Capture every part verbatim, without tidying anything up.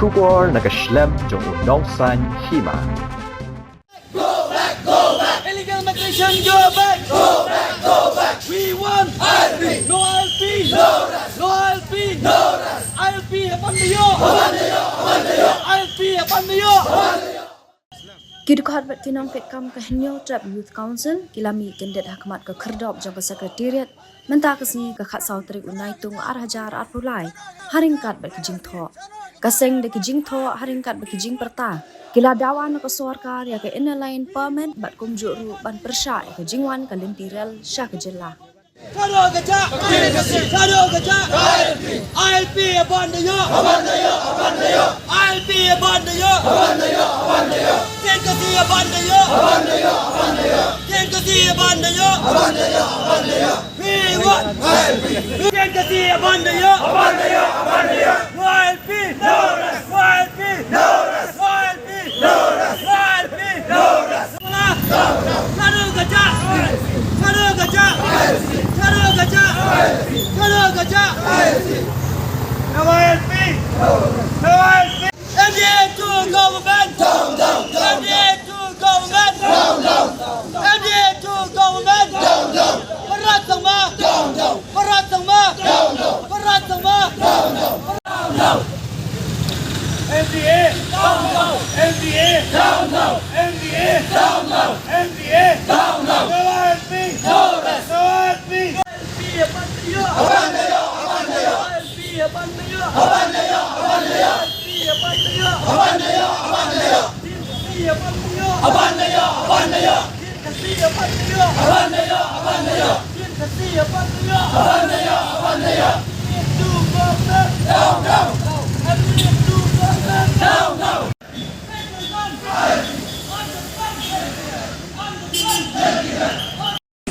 Khubor na ka shlem jong u nongsan hima. Go back, go back. Illegal migration, go back. Go back, go back. We want I L P. No I L P. No rest. No I L P. No rest. I L P haban da ïoh. Haban da ïoh, haban da ïoh. I L P haban da ïoh. Haban da ïoh. Ki dkhot bad ki nongpetkam ka Hynñiewtrep Youth Council ki la mih kyndit ha khmat ka khyrdop jong ka Secretariat mynta ka sngi ka khatsaw tarik u Naitung ar hajar arphew lai, ha ryngkat bad ki jingthoh. Ka seng da ki jingthoh ha ryngkat bad ki jingpyrta, ki la dawa na ka sorkar ïa ka Inner Line Permit bad kumjuh ruh ban pyrshah ïa ka jingwan ka lynti rel sha ka jylla. Shadow Gajah! Shadow Gajah! I L P haban da ïoh! Haban da ïoh! Haban da ïoh! I L P haban da ïoh! Haban da ïoh! Haban da ïoh! T N K C haban da ïoh! Haban da ïoh! Haban da ïoh! T N K C haban da ïoh! Haban da ïoh! Haban da ïoh! We want I L P! T N K C haban da ïoh! Haban da ïoh! Haban da ïoh! No I L P! No rest! No I L P! No rest! No I L P! No rest! No I L P! No rest! Shadow Gajah! Shadow Gajah! Shadow Gajah! Shadow Gajah! No I L P! No I L P! M D A to government! Down, down, down, M D A to government! Down, down, down, down. M D A to government! Down, down. Conrad Sangma! Down, down. Conrad Sangma! Down, down. Conrad Sangma! Down, down. Down, down. M D A! Down, down. M D A! Down, down. M D A! Down, down. M D A! Down, down. No I L P! No rest! No I L P! I L P haban da ïoh! Haban da ïoh! Haban da ïoh! I L P haban da ïoh! Haban da ïoh! Haban da ïoh! I L P haban da ïoh! Haban da ïoh! Haban da ïoh! Haban da ïoh! Haban da ïoh! Haban da ïoh! T N K C haban da ïoh! Haban da ïoh! Haban da ïoh! T N K C haban da ïoh! Haban da ïoh! Haban da ïoh! M D A to government! Down, down! M D A to government! Down, down!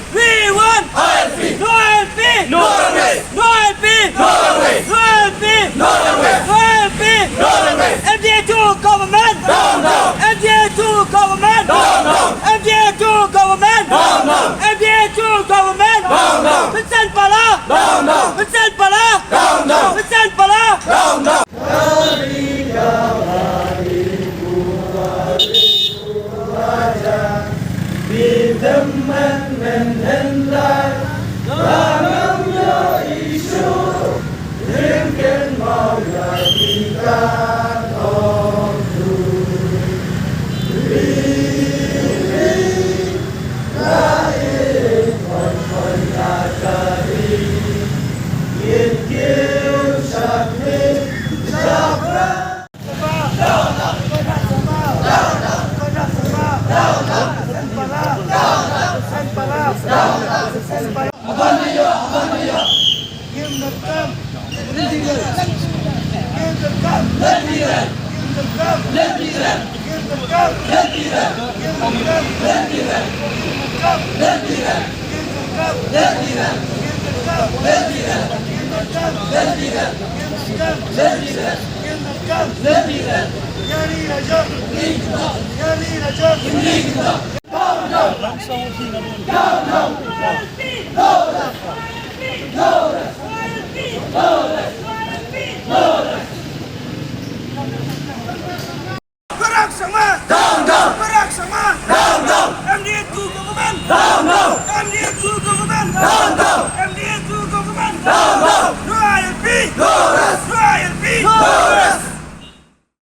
We want I L P! No I L P! No rest! No I L P! No rest! No I L P! No rest! No I L P! No rest! M D A to government! Down, down! M D A to government! Down, down! M D A to government! Down, down! M D A to government! Down, down! Vincent Pala! Down, down! Vincent Pala! Down, down! Vincent Pala! Down, down!